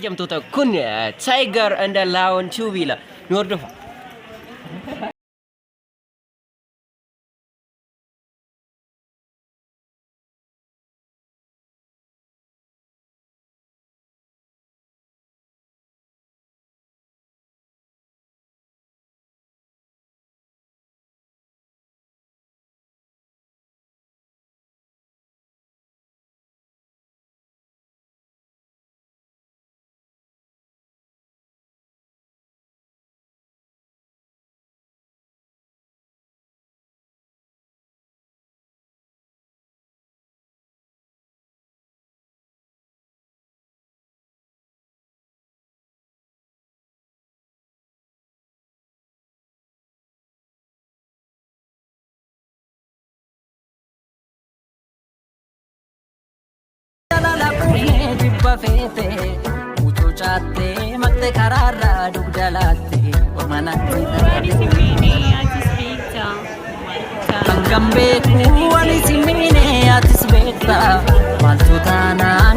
Kabajamtoota kun Tiger and Lion Tube la. Nu hordofa. Jaalala quufnee jibba feete utuu caattee maqte karaarraa dugda laatte orma natti Ani si miine atis beekta. Hangam beeku ani si miine atis beekta maaltu taanaan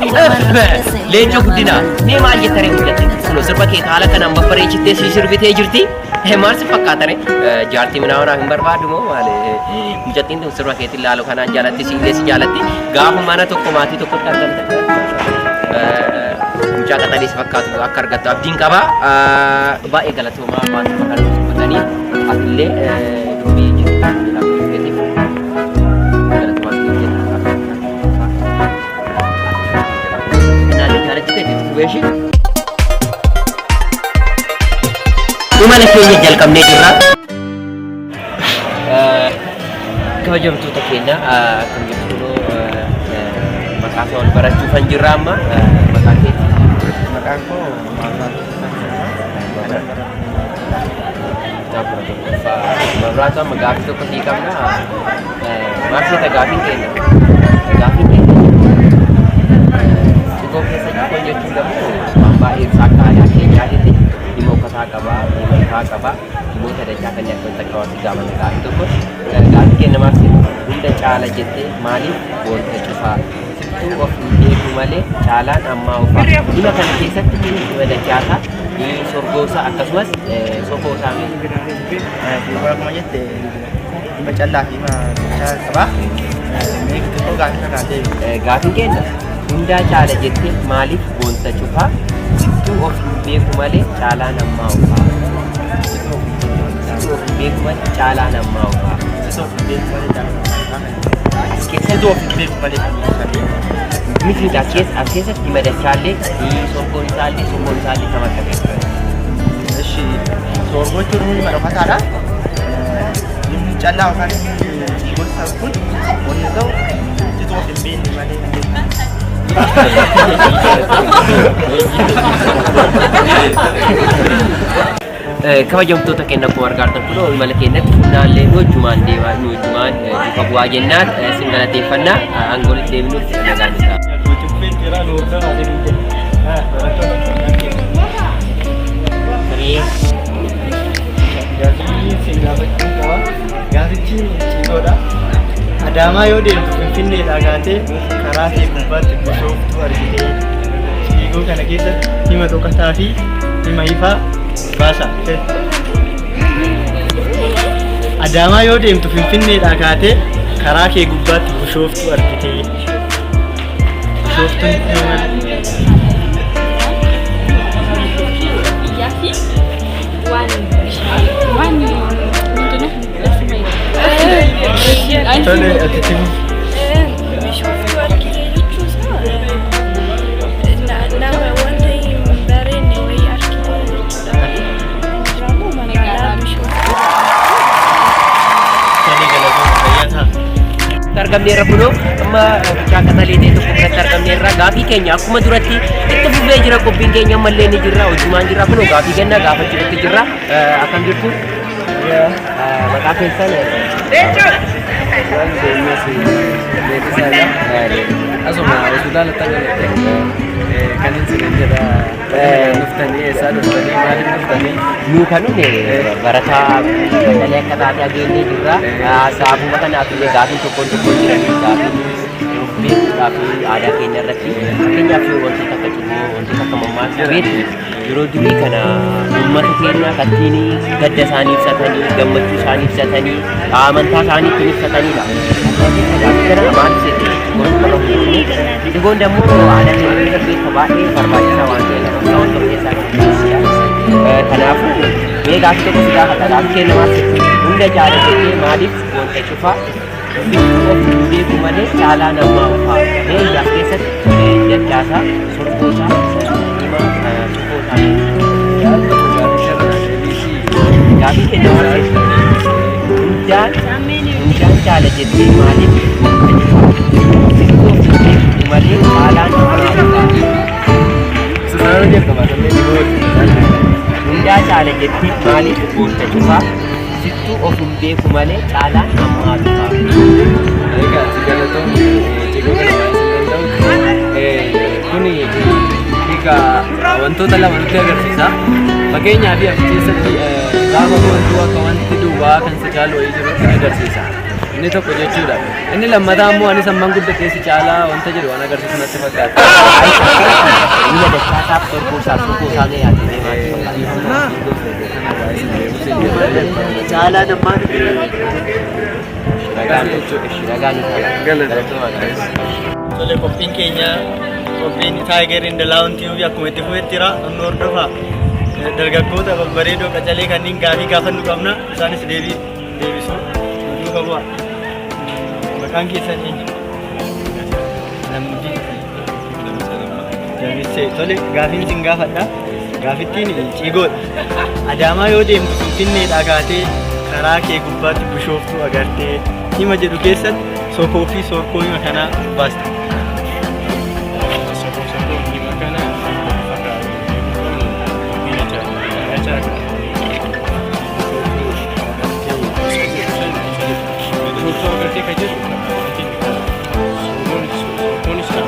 Leencoo guddinaa mee maal jettanii guddatte? Kunoo sirba kee haala kanaan babbareechittee si sirbitee jirti. Maal si fakkaatare? Jaartii minaa hin barbaadu moo maali? Mucattiin tun sirba keetiin laalu kanaan jaalatti si illee si jaalatti. Gaafa mana tokko maatii tokkotti argamte. Mucaa qaxalee si fakkaatu akka argattu abdiin qaba. Baay'ee galatoomaa waan sirba kana dubbatanii atillee dubbii jirtu keetiif galatoomaa si jenna. Innaallee jaalachuu keetiif fubeeshii. Imala keenya jalqabnee jirra. Kabajamtoota keenya akkam jirtu kunoo maqaa isaa wal barachuufan jirra amma maqaa keetti. Maqaan koo Mabraatu jedhama. Kutaa 11ffaa. Mabraatu amma gaaffii tokko sii qabna. Maal seeta gaaffiin keenya? Gaaffiin keenya cigoo keessa cigoo jechuun immoo waan baay'ee ibsa akka aadaa keenyaatitti dhimma uffataa qaba, dhimma ifaa qaba, dhimmoota dachaa kanneen akka takka waan si gaafanna gaaffii tokko. Gaaffii keenya maal seeta? Hunda caala jettee maaliif boonta cufaa? Sittuu of hin beeku malee caalaan ammaa ufaa. Dhimma kana keessatti dhimma dachaasaa, sorgoosaa akkasumas sokoosaa mee? Duubara akkuma jette dhimma callaa fi dhimma dachaa qaba. Mee xiqqoo gaaffii kana deebi. Gaaffiin keenya hundaa caala jettee maaliif boonta cufaa? Sittuu of hin beeku malee caalaan ammaa ufaa. Sittuu of hin beeku malee caalaan ammaa ufaa. Sittuu of hin beeku malee caalaa As keessatti Sittuu of hin beeku malee kan jedhu. miti as keessa as keessatti dhimma dachaallee sorgoon isaallee sokoon isaallee kam akka ta'e. Ishi soorgoo jechuun dhimma dhokataadha. Dhimmi callaa yookaan ciigoo isaa kun wanni ta'u sittuu of hin beekne malee kan jedhu. Kabajamtoota keenya akkuma argaa jirtan kunoo imala keenyatti fuulduraallee nu wajjumaan deemaa nu wajjumaan duuka bu'aa jennaan sin galateeffannaa aangoon itti deebinuuf nagaan nu ta'a. Gaaffiin sin gaafachuu qaba. Gaafichi ciigoodha. Adaamaa yoo deemtu Finfinneedhaa kaatee karaa kee gubbaatti bishooftuu argitee ciigoo kana keessatti hima dhokataa fi hima ifaa baasa. Adaamaa yoo deemtu Finfinneedhaa kaatee karaa kee gubbaatti bishooftuu argitee. Bishooftuun hima Biyyaa fi waan bishaan waan ምንድን ነው? Tole ati timu. Bishooftuu argitee jechuun isaa nama wanta hin bareedne wayii argitee jechuudha. Jiraammoo magaalaa Bishooftuu. Tole galatooma fayyaa ta'a. Argamneerra kunoo amma mucaa qaxalee ta'e tokko biratti argamneerra gaafii keenya akkuma duratti itti fufee jira qophiin keenya ammallee ni jirra hojjumaan jirra kunoo gaafii kenna gaafachuutti jirra akkam jirtu maqaa keessan? Asuma hospitaala dhalatte kan isin jedha dhuftanii eessaa dhuftanii maaliif dhuftanii? Nu kan nuti barataa qaxalee akka taate dhageenyee jirra. Gaafuma kanaaf illee gaafiin tokkoon tokkoon jiran gaafiin Beekuudhaa fi aadaa keenya irratti fakkeenyaaf wantoota akka cimoo, wantoota akka mammaaksa beektu yeroo durii kana uummata keenya kattiin gadda isaanii ibsatanii, gammachuu isaanii ibsatanii, amantaa isaanii ittiin ibsatanidha. Kana maal seete cigoon immoo aadaa keenya keessatti beekta baay'ee barbaachisaa waan ta'eef wanta of keessaa qabu. Kanaafuu mee gaaffii tokko si gaafadha. Gaaffii keenya maal seete? Hunda caala jettee maaliif wanta cufaa of beeku malee caalaa namaa ufaa? Mee as keessatti dachaasaa, sorgoosaa, himaa, sukoosaa. Gaaffii keenya maal seete? Hundaan caala jettee maaliif wanta cufaa of beeku malee caalaa namaa ufaa? Sarara jalqabaa kanneen dhiboo. Hundaa caala jettee maaliif wanta cufaa sittuu of hin beeku malee caalaan ammaa dhufaa? Egaa si galatoon cigoo kana waan isin danda'u kuni hiika wantoota lama nutti agarsiisa. Fakkeenyaaf as keessatti gaafa wanti akka wanti duwwaa kan si caalu wayii jirutti agarsiisa. Inni tokko jechuudha. Inni lammataa immoo anis amman guddatee si caalaa wanta jedhu waan agarsiisu natti fakkaata. Miila dachaasaaf sorgoosaaf sukoosaa mee yaadde maal fakkaata? Caalaa namaa dhufe. Nagaan nagaan. Galatooma. Tole, qophiin keenya, qophiin Tiger in the Lion TV akkuma itti fufetti jira. Nu hordofaa. Dargaggoota babbareedoo qacalee kanneen gaafii gaafannu qabna. Isaanis deebii deebisuu nu duuka bu'a. Maqaan keessan eenyu? Namni Jabissee. Tole, gaafiin isin gaafadha. Gaafittiin ciigoodha. Adaamaa yoo deemtu Finfinneedhaa kaatee karaa kee gubbaatti Bishooftuu agartee hima jedhu keessatti sokoo fi sorkoo hima kanaa baasta. Sokoo sokoo hima kana farraa biyya caalaa Bishooftuu agartee kan jedhu sokoon isaa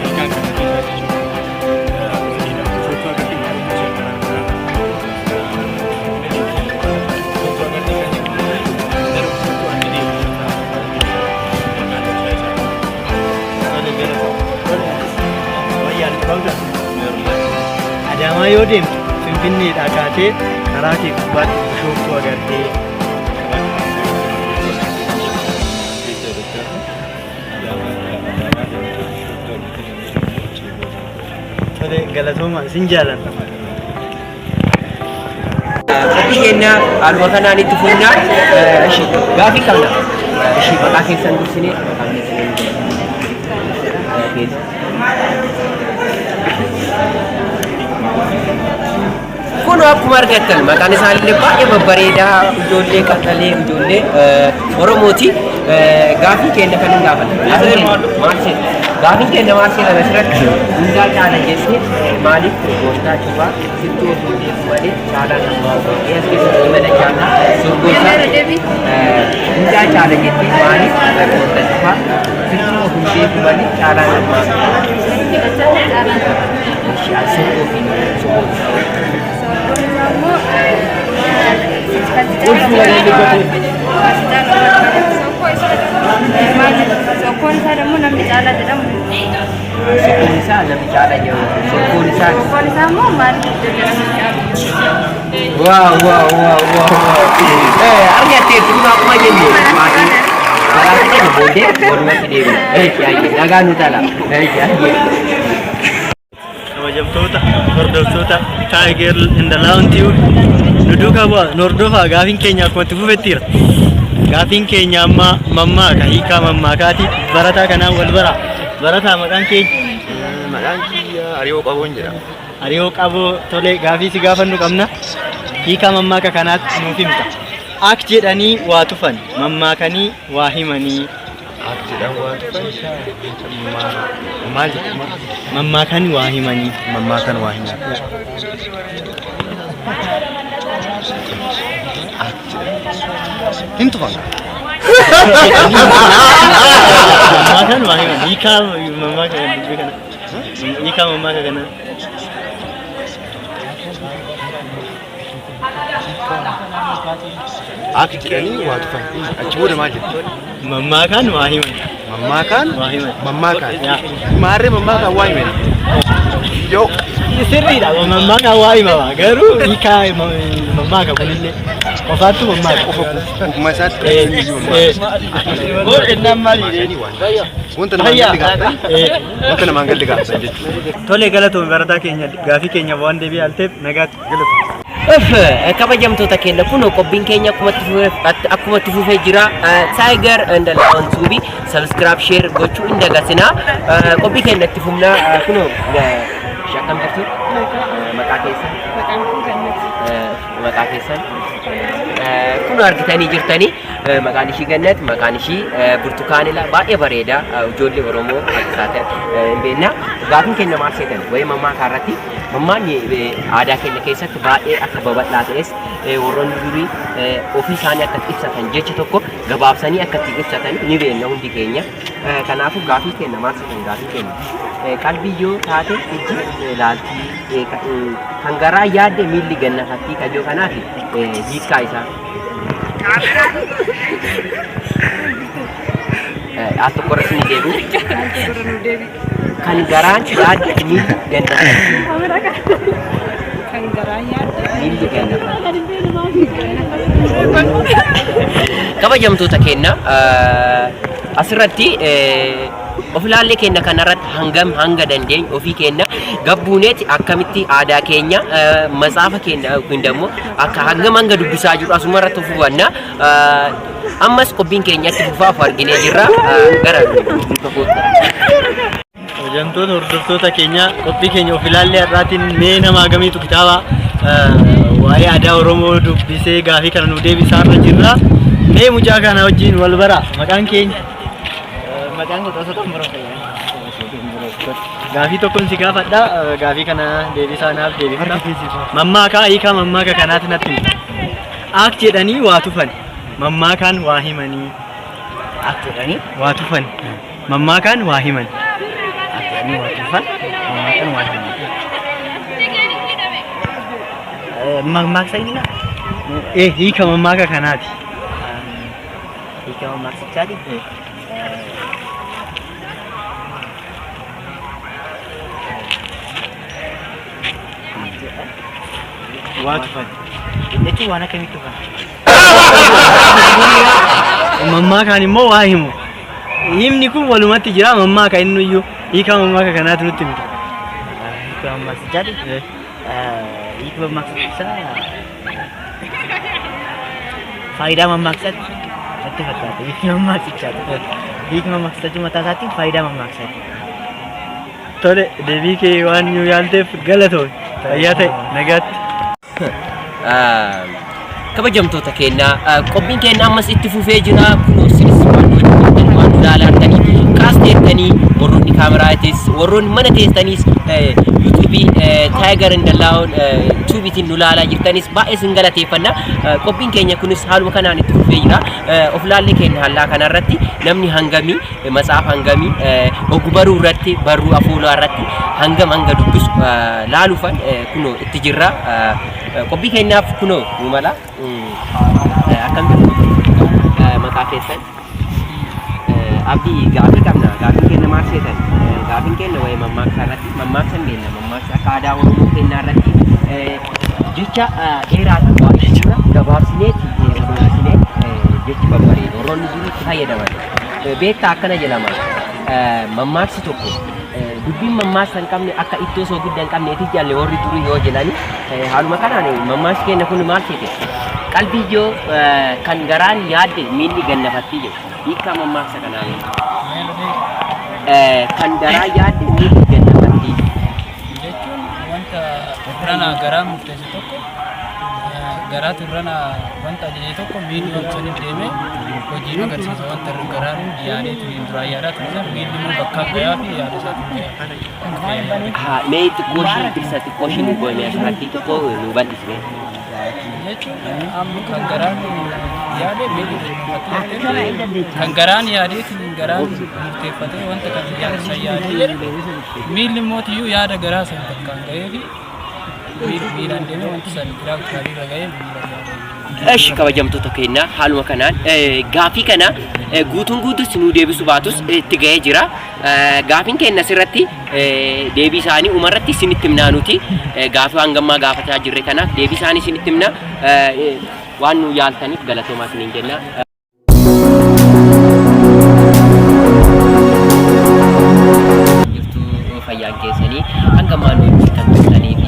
hiikaan kana keessaa jechuudha. Bishooftuu agartee maal karaa Bishooftuu agartee kan jedhu gara Bishooftuu argitee maqaan isaa. Tole, atis wayyaan qabda. Adaamaa yoo deemtu Finfinneedhaa kaatee karaa kee gubbaatti Bishooftuu agartee. Tole, galatooma, isin jaaladha. Qophii keenya haaluma kanaan itti fufna. Ishi gaafii qabna. Ishi maqaa keessan dursinee maqaan keessan eenyu jedhama? Keessa. Kun akkuma argattan maqaan isaanillee baay'ee babbareedaa, ijoollee qaxalee, ijoollee Oromooti. Gaafii keenya kan hin gaafanne. Gaafii keenya maal seeta? Gaafiin keenya maal seeta asirratti? Hundaa caala jettee maaliif gooftaa cufaa sittuu osoo beeku malee caalaa namaa obaa? As keessatti hima dachaasaa sorgoosaa. Hundaa caala jettee maaliif gooftaa cufaa sittuu osoo beeku malee caalaa namaa obaa? Sorgoo fi sokoo. Ulfuma Sokkoon isaa ደግሞ namni caalaa jedhamu. Sokkoon isaa namni caalaa jedhamu. Sokkoon isaa. Sokkoon isaa immoo maal jedhamu caalu. Wow wow wow wow wow. Argatteetti kun akkuma jenne maatii karaa keenya booddee walumatti deebina. Nagaan nu tala. Kabajamtoota hordoftoota Tiger in the Lion TV, nu duukaa bu'aa, nu hordofaa. Gaafiin keenya akkuma itti fufetti jira. Gaafiin keenya amma mammaaka, hiikaa mammaakaati. Barataa kanaan wal bara. Barataa, maqaan keenya? Maqaan kiyya Ariyoo Qaboon jedhama. Ariyoo Qaboo, tolee, gaafii si gaafannu qabna. Hiikaa mammaaka kanaatti nuuf himta. Ak jedhanii waa tufan, mammaakanii waa himanii. Ak jedhan waa tufan, maal jedhama? Mammaakanii waa himanii. Mammaakan waa himan. Ak jedhan hin tufan. Mammaakan waa himan. Hiikaa mammaaka dubbii kana. Hiikaa mammaaka kana. Ak jedhanii waa tufan. Achi booda maal jedhu? Mammaakaan waa himan. Mammaakaan mammaakaan. Maarree mammaakaan waa himani. Yoo Sirriidha, mammaakaan waa himama, garuu hiikaa mammaaka kunillee qofaattu mammaaka. Ofuma isaatti wanta namaan galli gaafatan, wanta namaan galli gaafatan jechuudha. Tole, galatoomi barataa keenya, gaafii keenya waan deebii alteef nagaatti, galatoomi. Uff, kabajamtoota keenya, kun qophiin keenya akkuma itti fufee jira. Tiger and Lion Tube subscribe, share gochuu hin dagatinaa. Qophii keenya itti fufnaa. Kunoo akkam jirtu? Maqaa keessan? Maqaan koo Gannat. Maqaa keessan? Kun argitanii jirtanii, maqaan ishii Gannat, maqaan ishii Burtukaanila, baay'ee bareeda. Ijoollee Oromoo akka taatan hin beekna. Gaafiin keenya maal seetan? Wayii mammaakaa irratti. Mammaanni aadaa keenya keessatti baay'ee akka babal'aa ta'es, warroonni durii ofii isaanii akka itti ibsatan, jecha tokko gabaabsanii akka itti ibsatan ni beekna hundi keenya. Kanaafuu gaafii keenya maal seetan? Gaafii keenya qalbii yoo taate ijji laaltii, kan garaa yaadde miilli gannafattii kajoo kanaaf hiikkaa isaa. Al tokko irratti ni deebi'u. Kan garaan yaadde miilli gannafattii. Kan garaan yaadde. Miilli gannafattii. Kabajamtoota keenya, asirratti of ilaallee keenya kanarratti hangam hanga dandeenyu ofii keenya gabbuuneeti akkamitti aadaa keenya, matsaafa keenya yookiin immoo akka hangam hanga dubbisaa jiru asuma irratti of hubanna. Ammas qophiin keenya itti fufaaf arginee jirra. Gara duuka kootta. Kabajamtoota hordoftoota keenya, qophii keenya of ilaallee har'aatiin mee nama hagamiitu kitaaba waa'ee aadaa Oromoo dubbisee gaafii kana nu deebisaa irra jirra. Mee mucaa kana wajjin wal bara. Maqaan keenya? Maqaan koo Xoosaa Xomboroo Fayyaa. Gaafii tokkoon si gaafadha. Gaafii kana deebisaa naaf deebifta. Mammaakaa, hiikaa mammaaka kanaati natti himi. Aak jedhanii waa tufan. Mammaakaan waa himanii. Aak jedhanii waa tufan. Mammaakaan waa himan. Aak jedhanii waa tufan. Mammaakaan waa himan. Mammaaksa inni naa? Hiika mammaaka kanaati. Hiika mammaaksichaati? Waa tufan. Jechuun waan akkamitti tufan? Mammaakaan immoo waa himu. Himni kun walumatti jira, mammaaka inni iyyuu hiika mammaaka kanaati nutti himta. Hiika mammaaksichaati? Hiika mammaaksichaa faayidaa mammaaksaatti natti fakkaata. Hiikni mammaaksichaati. Hiikni mammaaksichaa mataa isaatiin faayidaa mammaaksaati. Tole, deebii kee waan nu yaalteef galatoomi. Fayyaa ta'e, nagaatti. Kabajamtoota keenya, qophiin keenya ammas itti fufee jira. Kunoo isinis waan nu wajjin waan nu ilaalaa jirtanii kaasteettanii, warroonni kaameraatis, warroonni mana teessaniis, yuutuubii Tiger and Lion tuubiitiin nu ilaalaa jirtanis baay'ee isin galateeffanna. Qophiin keenya kunis haaluma kanaan itti fufee jira. Of laallee keenya hallaa kanarratti namni hangamii matsaafa, hangamii ogbaruu irratti, barruu afoolaa irratti hangam hanga dubbisu laaluufan kunoo itti jirra. Qophii keenyaaf kunoo nu mala. Akkam jirtu? Maqaa keessan? Abdii, gaafii qabna. Gaafiin keenya maal seetan? Gaafiin keenya waa'ee mammaaksaa irratti. Mammaaksa hin beekna. Mammaaksa akka aadaa Oromoo keenyaa irratti jecha dheeraadha. Waa jechuudha. Gabaabsineeti gabaabsinee jechi babbareedu warroonni durii itti fayyadaman. Beektaa, akkana jedhama. Mammaaksi tokko, dubbiin mammaaksa hin qabne akka ittoo soogidda hin qabneeti jaalle warri durii yoo jedhani. Haaluma kanaan mammaaksi keenya kun maal seete? Qalbii yoo kan garaan yaadde miilli gannafattii jedhu. Hiikkaa mammaaksa kanaa kan garaa yaadde miilli gannafattii. Jechuun wanta irrana garaa murteesse tokko, garaatu irrana wanta ajaje tokko, miilli wanta saniif deemee hojiin agarsiisa. Wanta garaan yaadeetu duraan yaadaa ture san miilli immoo bakka gayaa fi yaada isaatiin gayaa. Haa, mee xiqqoo ishii ibsa, xiqqoo ishii nu goone, asirratti xiqqoo nu bal'isne. Jechuun amma kan garaan yaade miilli gannafattii, kan garaan yaadeetiin garaan murteeffatee wanta kan yaada san yaadee jedhe, miilli immoo tiyyuu yaada garaa san bakkaan gahee fi miilaan deemee wanta san biraa irra gahee miilaan yaadee. Esh, kabajamtoota keenya, haaluma kanaan gaafii kana Guutuun guutuus nuu deebisuu baatus itti ga'ee jira. Gaafiin keenya asirratti deebii isaanii umarratti isinitti himnaa nuti. Gaafii hangammaa gaafataa jirre kanaaf deebii isaanii isinitti himna. Waan nu yaaltaniif galatoomaa isiniin jenna. Jirtu fayyaan keessanii hanga ammaa nu wajjin kan turtanii fi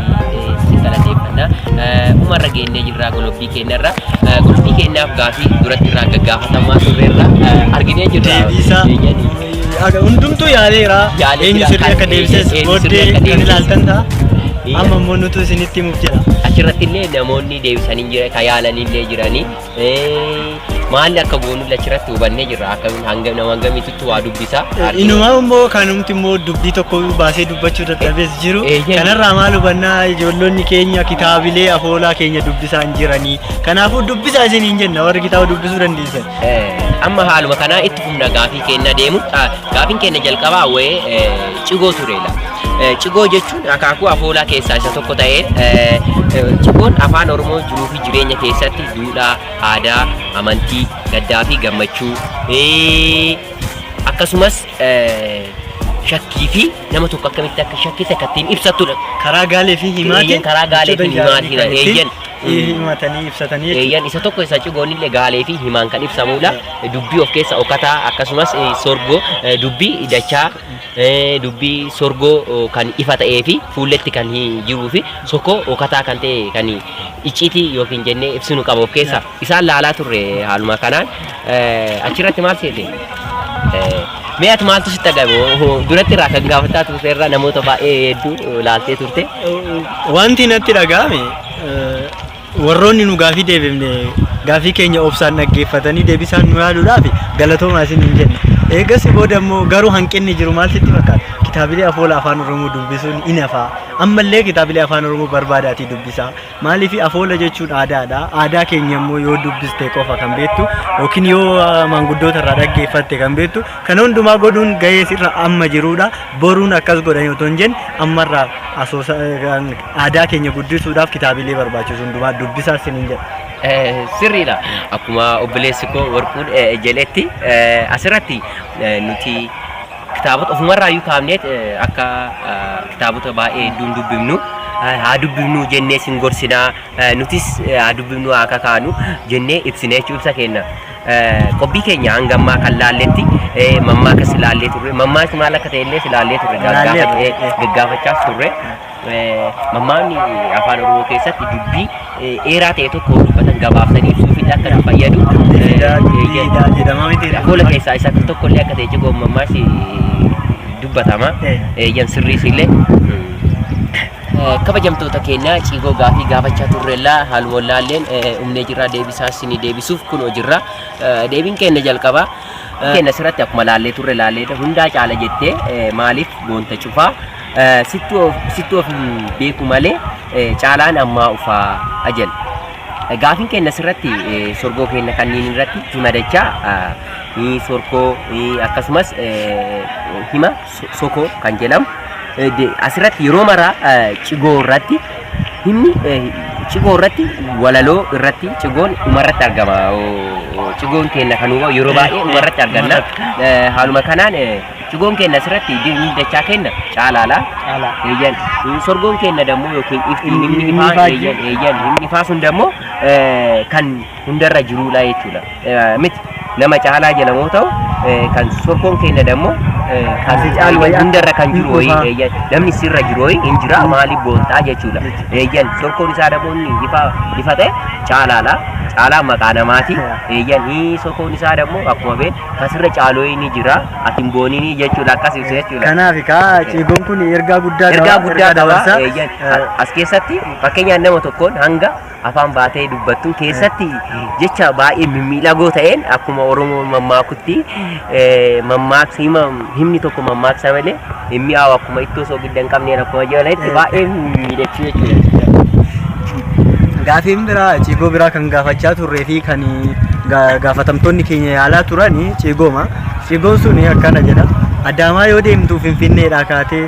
isin galateeffanna. Umarra geennee jirra golobbii keenyarra. Golobbii keenyaaf gaafii duratti irraa gaggaafatamaa turreerra arginee jirra. Deebiisaa hundumtuu yaaleera. Yaalee Eenyu jira. sirrii akka deebises Eenyu sirrii booddee akka kan deebises. ilaaltan ta'a. Amma immoo nutu isinitti himuuf jira. Achirratti illee namoonni deebisanii jira, kan yaalanii illee jiranii. Maalli akka goonu achirratti hubannee jirra. Akkamiin hanga nama hangamiitu waa dubbisa. Inumaa immoo kanumti immoo dubbii tokko baasee dubbachuu dadhabees jiru. Kanarraa maal hubannaa ijoollonni keenya kitaabilee afoolaa keenya dubbisaa hin jiranii. Kanaafuu dubbisaa isiniin jenna warri kitaaba dubbisuu dandeessan. Amma haaluma kanaa itti fufna gaafii keenya deemu. Gaafiin keenya jalqabaa wayee cigoo tureela. Cigoo jechuun akaakuu afoolaa keessaa isa tokko ta'ee cigoon afaan Oromoo jiruu fi jireenya keessatti duudhaa, aadaa, amantii, gaddaa fi gammachuu akkasumas shakkii fi nama tokko akkamitti akka shakkite akka ittiin ibsattudha. Karaa gaalee fi himaatiin Karaa gaalee fi himaatiin eeyyan. Himatanii ibsatanii jechuudha. Eeyyan isa tokko isa cigoon illee gaalee fi himaan kan ibsamudha. Dubbii of keessa okataa akkasumas sorgoo dubbii dachaa dubbii sorgoo kan ifa ta'ee fi fuulletti kan jiruu fi sokoo okataa kan ta'e kan icciitii yookiin jennee ibsinu qaba of keessa. Isaan laalaa turre haaluma kanaan achirratti maal seete? Mee ati maaltu sitti dhaga'ame? Duratti irraa kan gaafataa turte irraa namoota baay'ee hedduu laaltee turte. Wanti natti dhaga'ame warroonni nu gaafii deebifne gaafii keenya obsaan dhaggeeffatanii deebisaan nu yaaluudhaaf galatoomaa isin hin jenna. Eegas booda immoo garuu hanqinni jiru maal sitti fakkaata? Kitaabilee afoola afaan Oromoo dubbisuun in hafa. Ammallee kitaabilee afaan Oromoo barbaadaatii dubbisaa. Maaliif afoola jechuun aadaadha. Aadaa keenya immoo yoo dubbiste qofa kan beektu yookiin yoo maanguddoota irraa dhaggeeffatte kan beektu kan hundumaa godhuun gahee sirra amma jirudha. Boruun akkas godhan otoo hin jenne ammarraa asoosa aadaa keenya guddisuudhaaf kitaabilee barbaachisu hundumaa dubbisaa isiniin jedha. Sirriidha. Akkuma obboleessi koo Warquun jedhetti asirratti nuti kitaabota ofumarraayyuu kaafneet akka kitaabota baay'ee hedduun dubbifnu haa dubbifnu jennee sin gorsinaa nutis haa dubbifnu haa kakaanu jennee ibsine jechuu ibsa kenna. Qophii keenya hanga ammaa kan laalletti mammaaka si laallee turre mammaakni maal akka ta'e illee si laallee turre gaggaafachaas turre. Mammaakni afaan Oromoo keessatti dubbii dheeraa ta'e tokko dubbatan gabaabsanii ibsuuf illee akka nu fayyadu. Afoola keessaa isa tokko illee akka ta'e cigoon mammaaksi dubbatama. Eeyyan sirriis illee. Kabajamtoota keenya cigoo gaafii gaafachaa turrellaa haaluma wallaalleen humnee jirraa deebisaa isinii deebisuuf kunoo jirra. Deebiin keenya jalqabaa. Keenya asirratti akkuma laallee turre laallee hundaa caala jettee maaliif boonta cufaa sittu of hin beeku malee caalaan ammaa ufaa ajal. Gaafiin keenya asirratti sorgoo keenya kanneen irratti hima dachaa sorkoo akkasumas hima sokoo kan jedhamu asirratti yeroo maraa cigoo irratti himni cigoo irratti walaloo irratti cigoon umarratti argama. Cigoon keenya kan uumamu yeroo baay'ee umarratti arganna. Haaluma kanaan cigoon keenya asirratti himni dachaa kenna caalaala. Eeyyan sorgoon keenya dammoo yookiin iftiin himni ifaa eeyyan eeyyan himni ifaa sun dammoo kan hundarra jiruudha jechuudha. Miti nama caalaa jedhamu ta'u kan sorkoon keenya dammoo kan caalu hundarra kan jiru wayii eeyyan namni sirra jiru wayii hin jira maaliif boontaa jechuudha. Eeyyan sorkoon isaa dammoo inni ifa ifa ta'e caalaadha. Caalaa maqaa namaati. Eeyyan sorkoon isaa dammoo akkuma beeknu kan sirra caalu wayii ni jira ati hin boonini jechuudha akkas ibsa jechuudha. Kanaaf kaa cigoon kun ergaa guddaa qaba. Ergaa guddaa qaba. dabarsa. Eeyyan as keessatti fakkeenyaan nama tokkoon hanga afaan baatee dubbattu keessatti jecha baay'ee mimmiidhagoo ta'een akkuma Oromoo mammaakutti mammaaksa hima himni tokko mammaaksa malee hin mi'aawu akkuma ittoo soogidda hin qabneen akkuma jedhanitti baay'ee miidhagsuu jechuudha. Gaafiin biraa cigoo biraa kan gaafachaa turree fi kan gaafatamtoonni keenya yaalaa turan cigooma. Cigoon sun akkana jedha. Adaamaa yoo deemtu Finfinneedhaa kaatee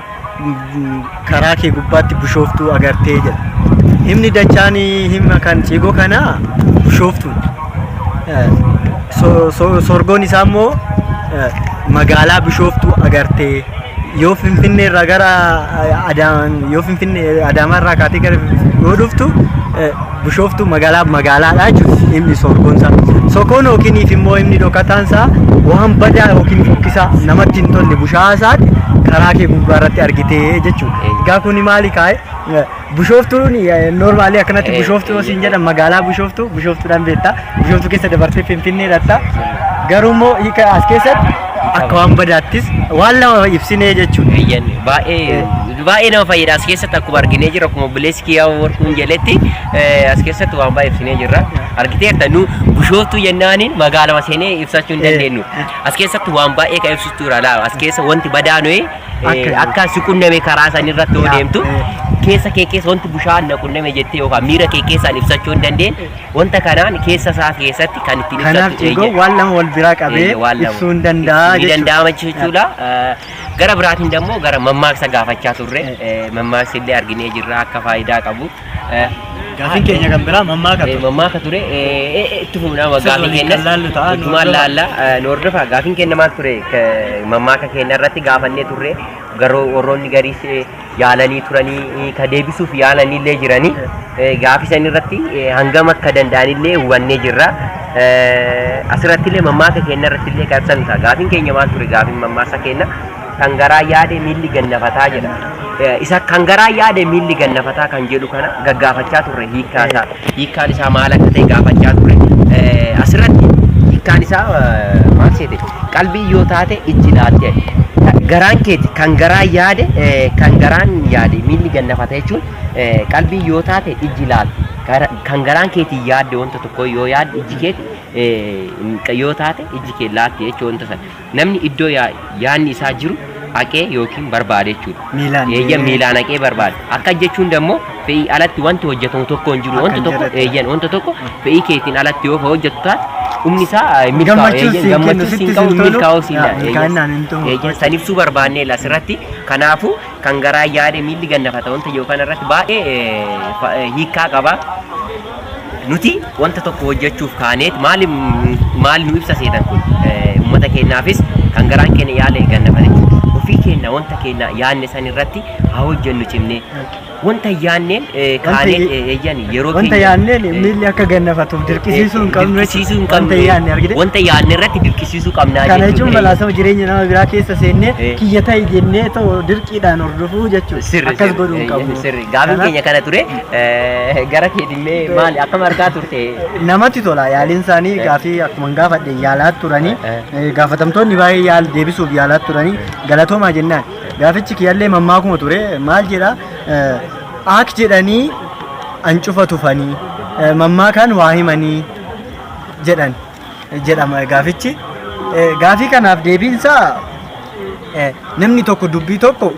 karaa kee gubbaatti bishooftuu agartee jedha. Himni dachaan hima kan cigoo kanaa bishooftuudha. Sorgoon isaa immoo magaalaa Bishooftuu agartee yoo Finfinnee irraa gara yoo Finfinnee Adaamaa irraa kaatee gara yoo dhuftu Bishooftuu magaalaa magaalaadha jechuudha himni sorgoon isaa. Sokoon yookiin immoo himni dhokataan isaa waan badaa yookiin fokkisaa namatti hin tolle bushaa'aa isaati karaa kee gubbaa irratti argitee jechuudha. Egaa kuni maali kaa'e? Bishooftuun normally akkanatti Bishooftuu yoo siin jedhan magaalaa Bishooftuu Bishooftuudhaan beekta. Bishooftuu keessa dabartee Finfinnee dhatta. Garuu immoo hiika as keessatti akka waan badaattis waan lama ibsinee jechuudha. Eeyyan, baay'ee baay'ee nama fayyada. As keessatti akkuma arginee jira, akkuma obboleessi kiyyaa warquun jedhetti, as keessatti waan baay'ee ibsinee jirra. Argiteerta, nu Bishooftuu jennaaniin magaalama seenee ibsachuu hin dandeenyu. As keessatti waan baay'ee kan ibsutu jira. Laa, as keessa wanti badaa nuyi akka si qunname karaa san irratti yoo deemtu keessa kee keessa wanti bushaan na qunname jettee yookaan miira kee keessaan ibsachuu hin dandeenye, wanta kanaan keessa isaa keessatti kan ittiin Kanaaf ibsattu. ciigoo waan lama wal biraa qabee waan lama ibsuu hin danda'a ni jechuudha. danda'ama jechuudha. Gara biraatiin immoo gara mammaaksa gaafachaa turre. Mammaaksi illee arginee jirra akka faayidaa qabu. Gaafiin keenya kan biraa mammaaka ture. Mammaaka ture. Itti fufnaa Isa gaafii waliin keenyas kan laallu ta'a, nu wajjumaan hordofaa. laalla, nu hordofaa. Gaafiin keenya maal ture? Mammaaka keenya irratti gaafannee turre, garuu warroonni gariis yaalanii turanii, ka deebisuuf yaalanii illee jiranii, gaafii san irratti hangam akka danda'anillee hubannee jirra. Asirratti illee mammaaka keenya irratti illee kan ibsan ta'a. Gaafiin keenya maal ture? Gaafiin mammaaksa keenya kan garaa yaade miilli gannafataa jedha. Isa kan garaa yaade miilli gannafataa kan jedhu kana gaggaafachaa turre hiikkaa isaa. Hiikkaan isaa maal akka ta'e gaafachaa turre. Asirratti hiikkaan isaa maal seete? Qalbii yoo taate ijji laatte. Garaan keeti kan garaa yaade, kan garaan yaade miilli gannafata jechuun qalbii yoo taate ijji laalte. Kan garaan keetii yaadde, wanta tokko yoo yaadde, ijji keeti yoo taate ijji kee laatte jechuun wanta sana. Namni iddoo yaadni isaa jiru haqee yookiin barbaade jechuudha. Miilaan Eeyyan, deemee. miilaan haqee barbaade. Akka jechuun immoo fe'ii alatti wanti hojjetamu tokko hin jiru. Akka Wanta hin tokko jirretti. eeyyan, wanta tokko fe'ii keetiin alatti yoo hojjetu taate humni isaa milkaa'u. Gammachuu Eeyyan, siin kennu, gammachuu sitti siin qabu, siin tolu, milkaa'uu siin yaa, milkaa'inaan hin ta'u. Eeyyan, san ibsuu barbaannee asirratti. Kanaafuu kan garaa yaade miilli gannafata wanta jiru kana irratti baay'ee hiikkaa qaba. Nuti wanta tokko hojjechuuf kaaneet maali maali nu ibsa seetan kun? Uummata keenyaafis kan garaan keenya yaale gannafate jechuudha. Ofii keenya wanta keenya yaadne san irratti haa hojjennu cimnee. Wanta yaadneen kaanee eeyyan yeroo Wanta keenya yaadneen miilli akka gannafatuuf dirqisiisuu hin qabnu. Dirqisiisuu hin qabnu. Wanta yaadne argite. Wanta yaadne irratti dirqisiisuu qabnaa. Kana jechuun balaasama jireenya nama biraa keessa seennee kiyya ta'e jennee ta'u dirqiidhaan hordofuu jechuudha. Sirri. Akkas godhuu hin qabnu. Sirri. Gaafiin keenya kana ture. Gara keetiin maali, akkam argaa turte? Namatti tola yaaliin isaanii. Gaafii akkuma gaafadhe yaalaa turanii, gaafatamtoonni baay'ee yaal deebisuuf yaalaa turanii, galatoomaa jennaan. Gaafichi kiyyallee mammaakuma ture. Maal jedha? Aak jedhanii ancufa tufanii mammaakaan waa himanii jedhan jedhama gaafichi. Gaafii kanaaf deebiinsaa namni tokko dubbii tokko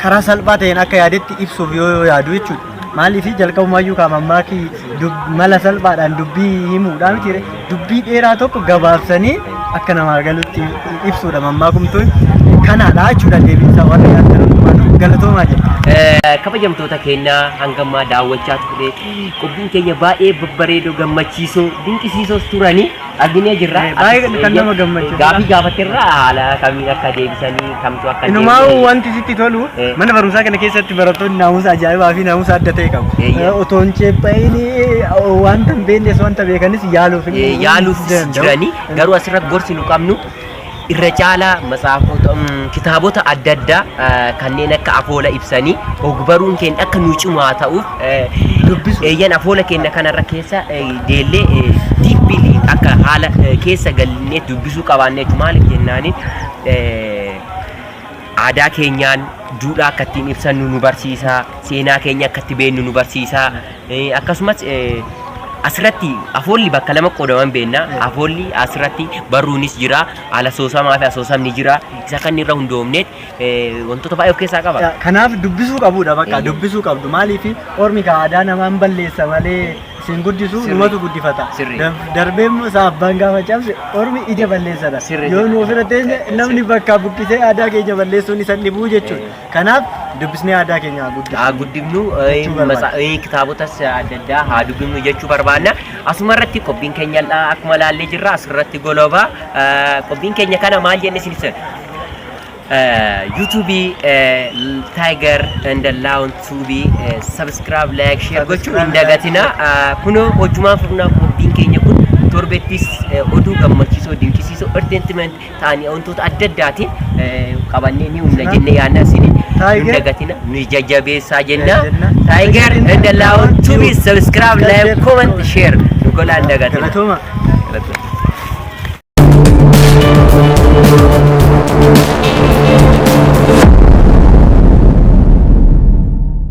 karaa salphaa ta'een akka yaadetti ibsuuf yoo yaadu jechuudha. Maaliif? Jalqabumaayyuu kaa mammaakii mala salphaadhaan dubbii himuudhaan miti, dubbii dheeraa tokko gabaabsanii akka namaa galutti ibsuudha mammaakumtuun kanaadha jechuudha deebiinsaa. Warra yaaddan hundumaanuu galatoomaa jedha. Kabajamtoota keenyaa, hangammaa daawwachaa turre, qophiin keenya baay'ee babbareedoo, gammachiisoo, dinqisiisoos turanii arginee jirra. Baay'ee kan nama gammachiisu. Gaafii gaafaterraa haala kamiin akka deebisanii, kamtu akka Inumaa deebisanii. Wanti sitti tolu, mana barumsaa kana keessatti barattoonni naamusa ajaa'ibaa fi naamusa adda ta'e qabu. Otoo hin ceepha'iin wanta hin beeknes wanta beekanis yaaluuf yaaluuf danda'u. Jiranii garuu asirratti gorsi nu qabnu irra caalaa matsaafota, kitaabota adda addaa kanneen akka afoola ibsanii ogbaruun keenya akka nu cimaa ta'uuf Dubbisu. Eeyyan, afoola keenya kanarra keessa deellee deeply akka haala keessa galnee dubbisuu qabaanne jechuudha. Maaliif jennaaniin, aadaa keenyaan duudhaa akka ittiin ibsannu nu barsiisa, seenaa keenya akka itti beeknu nu barsiisa. Akkasumas asirratti afoolli bakka lama qoodaman beekna. Afoolli asirratti barruunis jira, haala soosamaa fi asoosamni jira. Isa kan irra hundoofneet wantoota baay'ee of keessaa qaba. Kanaaf dubbisuu qabudha, bakka dubbisuu qabdu. Maaliif? Ormi ka aadaa namaan balleessa malee isin guddisu numatu guddifata. Darbee immoo isaa abbaan gaafa cabse ormi ija balleessadha. Yoo nu ofirra teenye namni bakkaa buqqisee aadaa keenya balleessuun isa dhibuu jechuudha. Kanaaf Dubbisnee aadaa keenya haa guddifnu. Haa guddifnu, Jechuu barbaanna. kitaabotas adda addaa haa dubbifnu jechuu barbaanna. Asuma irratti qophiin keenya akkuma laallee jirra asirratti golobaa. Qophiin keenya kana maal jenne isin ibsa? YouTube Tiger and Lion Tube subscribe, like, share gochuu hin dagatina. Kunoo hojumaan fufnaa. Qophiin keenya kun torbettis oduu gammachiisoo, dinqisiisoo, entertainment ta'anii wantoota adda addaatiin qabannee ni humna jennee yaadna. Isin hin dagatina, nu jajjabeessaa jenna. Tiger and Lion Tube subscribe, like, comment, share nu godhaa hin dagatina. Galatooma. Galatooma.